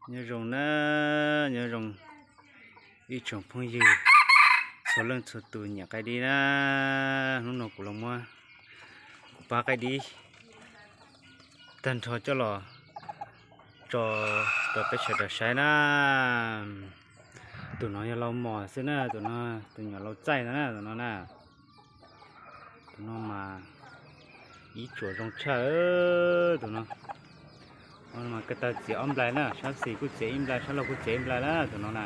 Nyob zoo na, nyob zoo ib tsoom phooj ywg txhua leej txhua tus nyiam qaib dib na. Hnub no kuv los muab kuv pab qaib dib tag nrho coj los tso rau peb sawv daws saib na. Tus no yog lau mos xwb na, tus no tus nyuam lau txaij no na, tus no na. Tus no mas ib tsuam zoo tshaj, tus no mas ko taw txiav ob nplais na, sab xis kuj txiav ib nplais, sab laug kuj txiav ib nplais na, tus no na.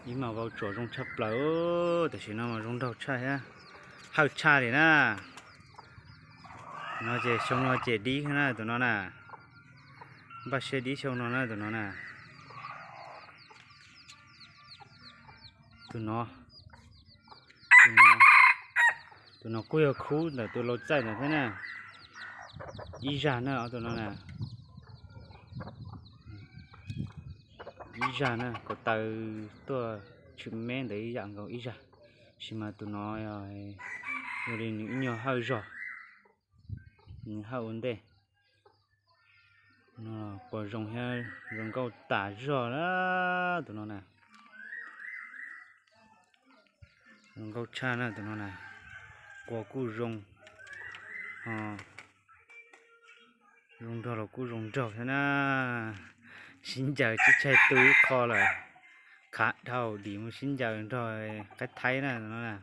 Ib mas vau tsuam zoo tshaj plaws, tam sim no mas zoo nraug tshaj thiab hawj tshaj li na. No ces xyoo no ces dib na tus no na, npaj siab dib xyoo no na tus no na. Tus no, tus no kuj yog khub ntawm tus lau txaij ntawd thiab na. Ib zag na, ob tus no na, ib zag na, ko taw tuaj tshwm me ntawd ib yam nkaus ib zag, tab sis mas tus no yog li nws ib nyuag hawj zog, nws hawj ua ntej. Quas zoo thiab zoo nkauj tas zog na, tus no na. Zoo nkauj tshaj na tus no na. Quas kuj zoo, zoo nraug los kuj zoo nraug thiab na. Sib ncaws tsis tshaig tu ib qho lawm, khav dhau dim mus sib ncaws nrog qaib thaib na tus no na.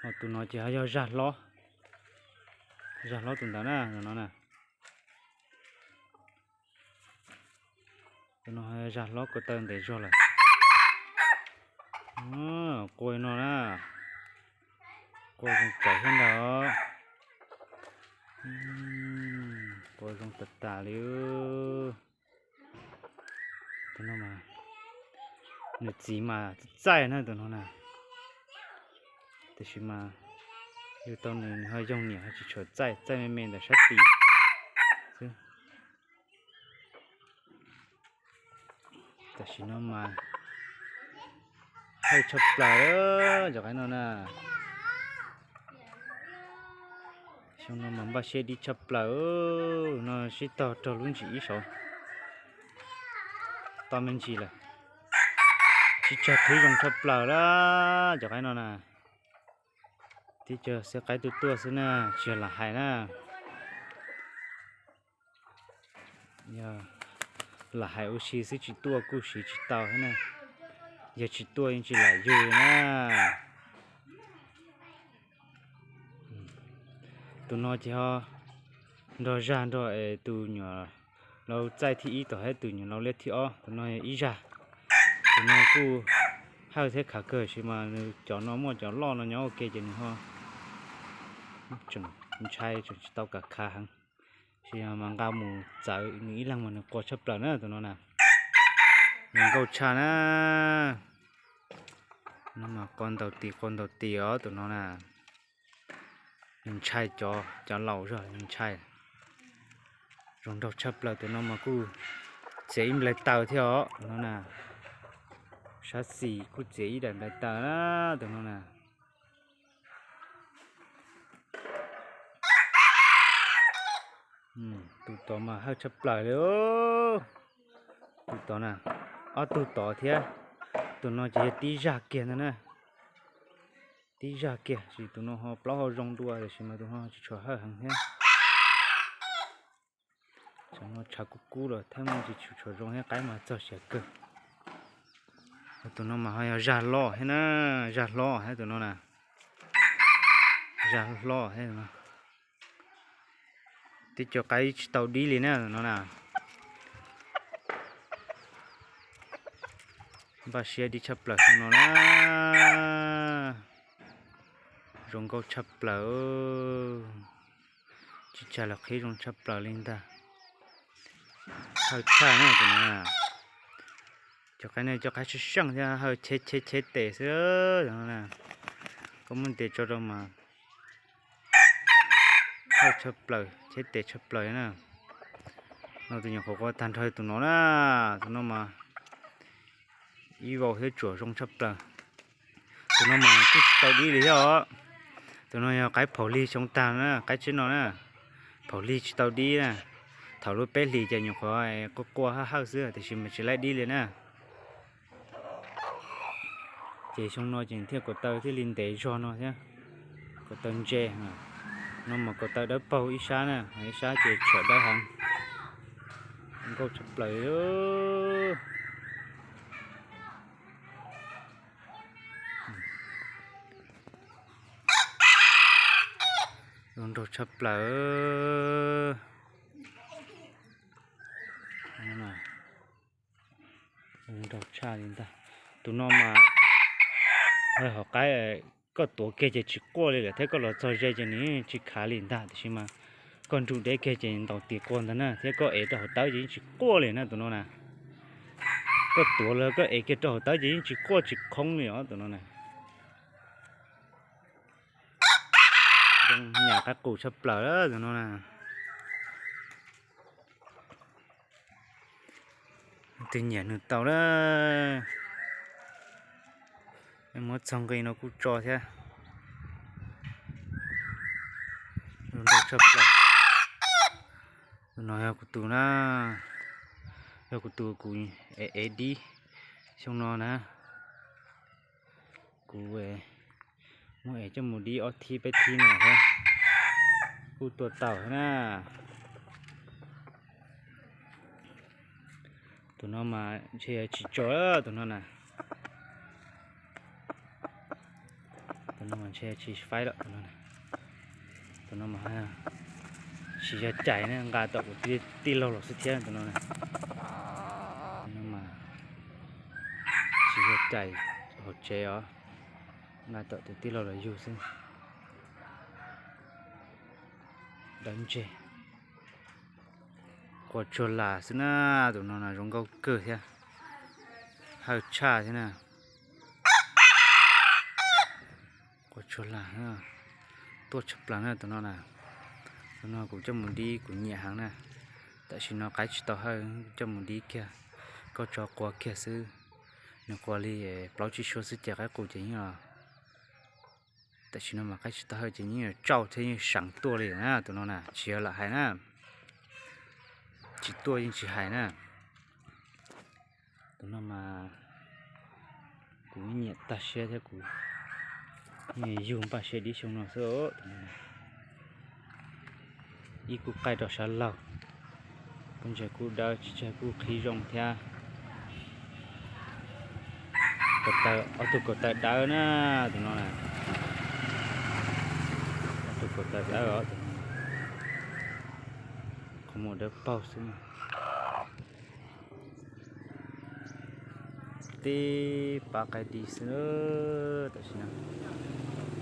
Ho tus no ces ho yog zag hlob, zag hlob tus ntawd na, tus no na. Tus no ho yog zag hlob ko taw ntev zog lawm. Qua no na, qua zoo tshaj thiab ntag. Qua zoo tas tas li. Tus no mas nws txiv mas txaij na tus no na, tiam sis mas yug tau nws nws ho yoog niam ho tsis tshua txaij, txaij me me ntawm sab tid xwb. Tam sim no mas hawj tshaj plaws cov qaib no na. Xyoo no mas npaj siab dib tshaj plaws, no sib tog raug lub ntsis ib saud, tau me ntsis lawm. Tsis tsag qhib zoo tshaj plaws lawm cov qaib no na. Tib co xwb qaib tuaj tuaj xwb na, tsis yog lam hais na. Yog lam hais ua si xwb tsis tuaj kuj siv tsis tau thiab na. Yog tsis tuaj yeej tsis lam yug na. Tus no ces ho nrog zag nrog es tus nyuam lau txaij thib ib tom thiab tus nyuam lau liab thib ob, tus no yog ib zag. Tus no kuj hawj thiab khav kawg sis mas nws cov no muaj cov loj no nyob ua ke ces nws ho tseem ntshai tseem tsis tau kam khav heev. Sis mas nqa mus txawv nws ib leeg mas nws qua tshaj plaws na tus no na. Nws nkauj tshaj na. No mas qua ntaus tis qua ntaus tis os tus no na. Nws ntshai cov, cov laus zog nws ntshai. Zoo nraug tshaj plaws tus no mas kuj txiav ib nplais taws thiab os tus no na. Sab xis kuj txiav ib daim nplais taws na tus no na. Tus tod mas hawj tshaj plaws li. Tus tod na, ob tug tod thiab. Tus no ces yog tib zag kiag ntag na. Tib zag kiag sis tus no ho plaub hau zoo dua tiam sis mas tus no tsis tshua hawj heev thiab. Tsam no tshav kub kub los thaij muaj tsis tshua zoo thiab qaib mas txog siav kawg. Tus no mas ho yog zag loj thiab na, zag hlob thiab tus no na. Zag hlob thiab no. Tib co qaib tsis tau dib li na no na. Npaj siab dib tshaj plaws no na. Zoo nkauj tshaj plaws. Tsis tsag los qhib zoo tshaj plaws li ntag. Hawj tshaj na tus no. Cov qaib no cov qaib seej seej thiab hawj cheb cheb cheb tes xwb no na. Koj muab ntes tso rau mas hawj tshaj plaws cheb tes tshaj plaws na. No tus nyuam qhuav qua tag nrho tus no na. Tus no mas ib vau thiab tsuam zoo tshaj plaws. Tus no mas kuj tsis tau dib li thiab os. Tus no yog qaib phaum lig xyoo tag na, qaib tsib no na. Phaum lig tsis tau dib na, thaum lub peb hlis ces nyuam qhuav quaj quaj hawj hawj xwb tiam sis mas tsis laib dib li na. Ces xyoo no ces thiaj kaus taw thiaj li ntev zog no thiab. Kaus taw ntse no mas kaus taw dawb paug ib sab na, ib sab ces tsham dawb heev. Nkauj tshaj plaws. Zoo nraug tshaj plaws. Zoo nraug tshaj li ntag. Tus no mas hauv qaib koj tuav kiag ces tsis quaj li lawm thiab, koj los txog ze ces nws tsis khav li ntag, tiam sis mas koj nrug deb kiag ces ntaus tis quaj ntag na, thiab koj ev rau hauv tawb ces yeej tsis quaj li na tus no na. Koj tuav los koj ev kiag rau hauv tawb ces yeej tsis quaj tsis khoob li os tus no na. Zoo nyam qaib qus tshaj plaws tus no na. Twg nyiam nws tau lawm. Muab txog nqi no kuj tso thiab. Zoo nraug tshaj plaws. Tus no yog kuv tus na, yog kuv tus kuv ev dib xyoo no na. Kuv muab ev coj mus dib ob thib peb thib no thiab, kuj tua tau thiab na. Tus no mas ntshe tsis tso tus no na. Tus no mas ntshe tsis faib lawm tus no. Tus no mas tsis yog cais na, nqa tom kuv tij laug los xwb thiab tus no na. Tus no mas tsis yog cais hauv tsev os, nqa tom tus tij laug los yug xwb. Dawb ntseg. Quaj tsuag las xwb na, tus no na zoo nkauj kawg thiab, hawj tshaj thiab na. Quaj tsuag las, tuaj tshaj plaws na tus no na. Tus no kuv coj mus dib kuv nyiam heev na. Tam sim no qaib tsis tau hawj, coj mus dib kiag, koj tso quav kiag xwb. Nws quav li plaub tsib suab xwb ces qaib qus ces yeej los. Tam sim no mas qaib tsis tau hawj ces yeej yuav tsauj thiab yeej seev tuaj li na tus no na, tsis yog lam hais na. Tsis tuaj yeej tsis hais na. Tus no mas kuv nyiam tag siab thiab kuv yug npaj siab dib xyoo no xwb. Ib kuj qaij rau sab laug, kuj ntses kuj dawb, tsis tseg kuj qhib zoo thiab. Kaus taw, ob tug kaus taw dawb na, tus no na. Ob tug kaus taw dawb os, qhov muag dawb paug xwb na. Tib pab qaib dib xwb, tam sim no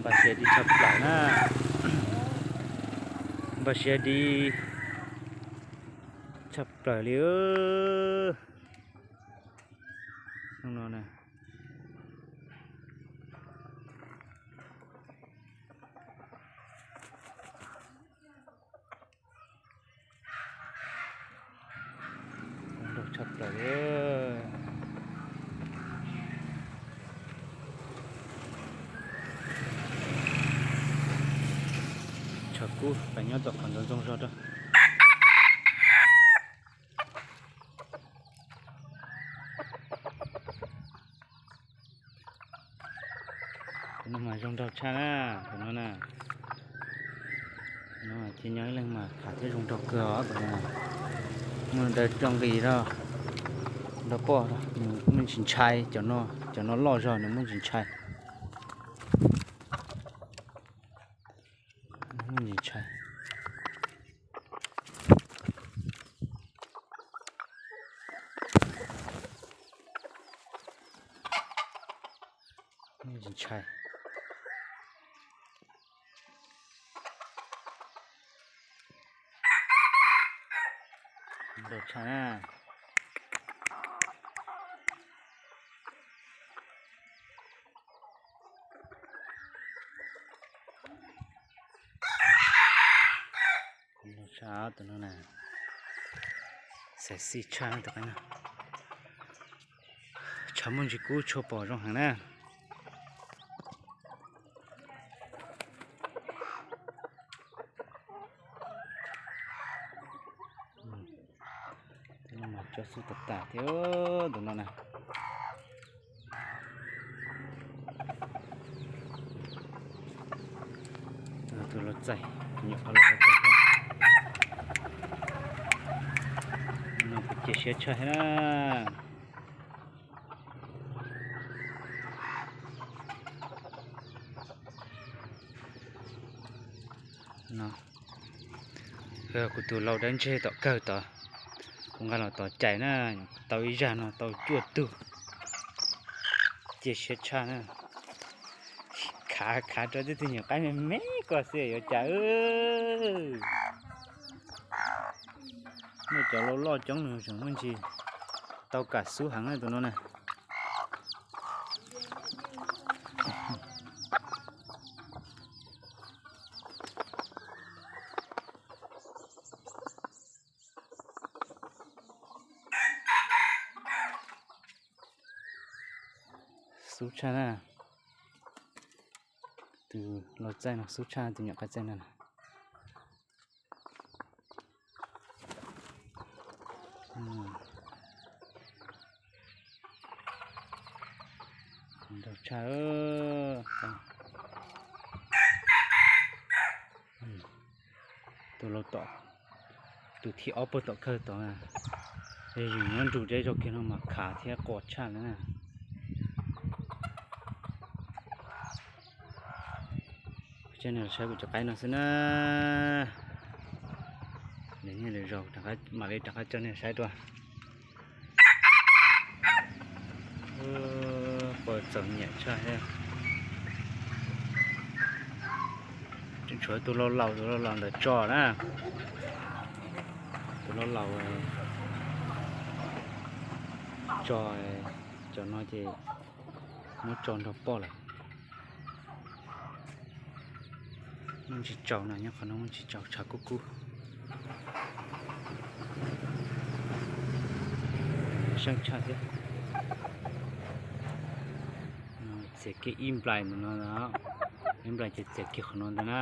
npaj siab dib tshaj plaws na. Npaj siab dib tshaj plaws li. Hnub no na. Nraug tshaj plaws li. Tshav kub, peb nyob tom qhov ntxoov ntxoo zog rau. Tus no mas zoo nraug tshaj na, tus no na. Tus no ces nyob ib leeg mas khav thiab zoo nraug kawg os tus no. Muaj daw rau nqis rau, nrog poj nws muaj ntsis ntshai, cov no loj zog nws muaj ntsis ntshai. Muaj ntsis ntshai. Ntshai. Nraug tshaj na. Nraug tshaj tus no na. Xaiv xij tshaj tus qaib no. Tshav muaj ntsis kub tshuav pom zoo heev na. Cov xub tas tas thiab tus no na. Tus lau txaij, nyuam qhuav los txaij thiab. No kuv cia siab tshaj thiab na. No, kuv tus lau dab ntseg tom kawg tod, kuv nqa los tos cais na, tau ib zaj no tau cuaj tug, cia siab tshaj na. Khav khav rau tib tug nyuam qaib me me ko xwb yuav cas. Muaj cov lau loj coob nws tseem muaj ntsis tau kam xub heev na tus no na. Xub tshaj na. Tus lau txaij no xub tshaj tus nyuam qaib txaij no na. Nrau tshaj. Tus lau tom, tus thib ob puag tom kawg tod, yus nyob nrug deb zog kiag no mas khav thiab quas tshaj na. Coj nej los saib kuv cov qaib no xwb na. Nws nyiam lwm zaus mam li rov qab coj nej saib dua. Quas txaus nyiam tshaj thiab. Tseem tshuav tus lau laus, tus lau laus ntawd tso na. Tus lau laus tso, cov no ces muab tso nrog poj lawm. Muaj ntsis tsaus no, nyob qhov no muaj ntsis tsaus tshav kub kub. Seej tshaj thiab. Txiav kiag ib nplais ntawm no, ib nplais ces txiav kiag qhov no ntag na.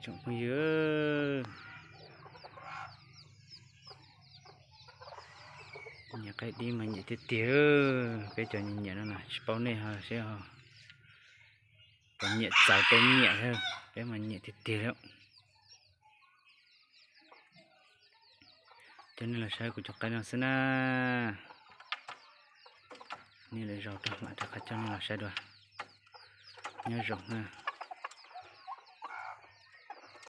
Tsoom phooj ywg, nyiam qaib dib mas nyiam tiag tiag. Peb cov nyiam nyiam no na tsis paub nej ho seb ho puas nyiam txawv peb nyiam thiab, peb mas nyiam tiag tiag li. Coj nej los saib kuv cov qaib no xwb na. Nej lwm zaus mam rov qab coj nej los saib dua. Nyob zoo na.